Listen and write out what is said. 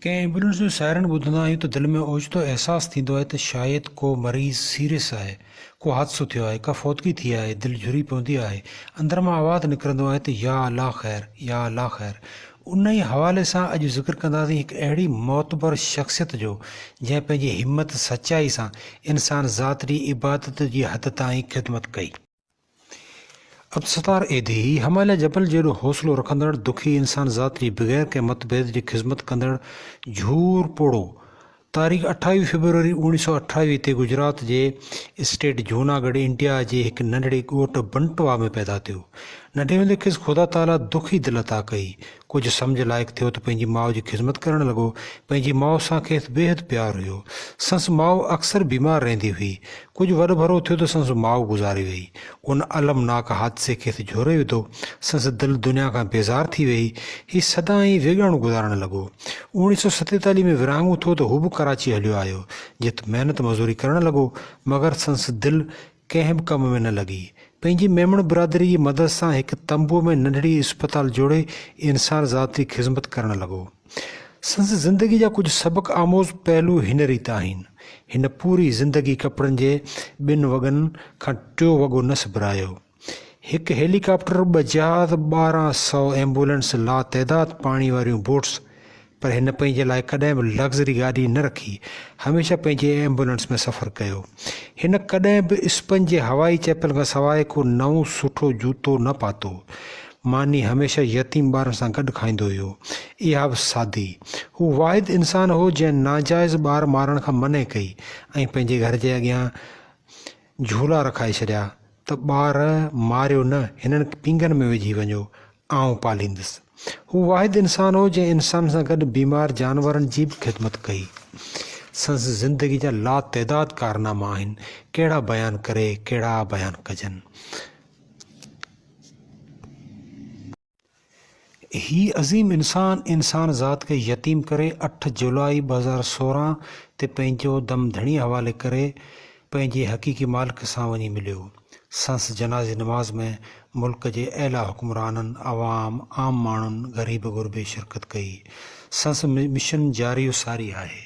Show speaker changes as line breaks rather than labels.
ڪنهن ايمبولينس جو سائرن ٻڌندا آهيون ته دل ۾ اوچتو احساس ٿيندو آهي ته شايد ڪو مريض سيريس آهي، ڪو حادثو ٿيو آهي، ڪا فوتگي ٿي آهي، دل جهري پوندي آهي، اندر مان آواز نڪرندو آهي ته يا الله خير، يا الله خير. انهي حوالي سان اڄ ذڪر ڪنداسين هڪ اهڙي معتبر شخصيت جو جنهن پنهنجي همت سچائي سان انسان ذات جي عبادت جي حد تائين خدمت ڪئي. عبدالستار ايڌي، هماليه جبل جيڏو حوصلو رکندڙ، دکي انسان ذات جي بغير ڪنهن مت ڀيد جي خذمت ڪندڙ جھور پوڙهو، تاريخ 28 فيبروري 1928 تي گجرات جي اسٽيٽ جهوناڳڙهه انڊيا جي هڪ ننڍڙي ڳوٺ بنٽوا ۾ پيدا ٿيو. ننڍي هوندي کيس خدا تعاليٰ دکي دل عطا ڪئي. ڪجهه سمجهه لائق ٿيو ته پنهنجي ماء جي خذمت ڪرڻ لڳو. پنهنجي ماء سان کيس بيحد پيار هيو. سنس ماء اڪثر بيمار رهندي هئي. ڪجهه وڏ ڀرو ٿيو ته سنس ماء گذاري وئي. ان المناڪ حادثي کيس جهوري وڌو. سنس دل دنيا کان بيزار ٿي ويئي. هي سدائين ويڳاڻو گذارڻ لڳو. 1947 ۾ ورهاڱو ٿيو ته هو به ڪراچي هليو آيو، جت محنت مزوري ڪرڻ لڳو. مگر سنس دل ڪنهن به ڪم ۾ نه لڳي. پنهنجي ميمڻ برادري جي مدد سان هڪ تنبوء ۾ ننڍڙي اسپتال جوڙي انسان ذات جي خذمت ڪرڻ لڳو. سندس زندگي جا ڪجهه سبق آموز پهلو هن ريت آهن. هن پوري زندگي ڪپڙن جي ٻن وڳن کان ٽيو وڳو نه سبرايو. هڪ هيلي ڪاپٽر، ٻه جهاز، 12 سئو ايمبولينس، لاتعداد پاڻي واريون بوٽس، پر هن پنهنجي لاء ڪڏهن به لگزري گاڏي نه رکي، هميشه پنهنجي ايمبولينس ۾ سفر ڪيو. هن ڪڏهن به اسپنج جي هوائي چئپل کان سواء ڪو نئون سٺو جوتو نه پاتو. ماني هميشه يتيم ٻارن سان گڏ کائيندو هيو، اها به سادي. هو واحد انسان هو جنهن ناجائز ٻار مارڻ کان منع ڪئي ۽ پنهنجي گهر جي اڳيان جهولا رکائي ڇڏيا ته ٻار ماريو نه، هنن کي پينگهن ۾ وجهي وڃو، آئون پاليندس. هو واحد انسان هو جنهن انسان سان گڏ بيمار جانورن جي به خدمت ڪئي. سندس زندگي جا لاتعداد ڪارناما آهن، ڪهڙا بيان ڪري ڪهڙا بيان ڪجن. هي عظيم انسان، انسان ذات کي يتيم ڪري اٺ جولاء 2016 تي پنهنجو دم ڌڻيء حوالي ڪري پنهنجي حقيقي مالڪ سان وڃي مليو. سنس جنازي نماز ۾ ملڪ جي اعليٰ حڪمرانن، عوام، عام ماڻهن، غريب غربي شرڪت ڪئي. سنس مشن جاري و ساري آهي.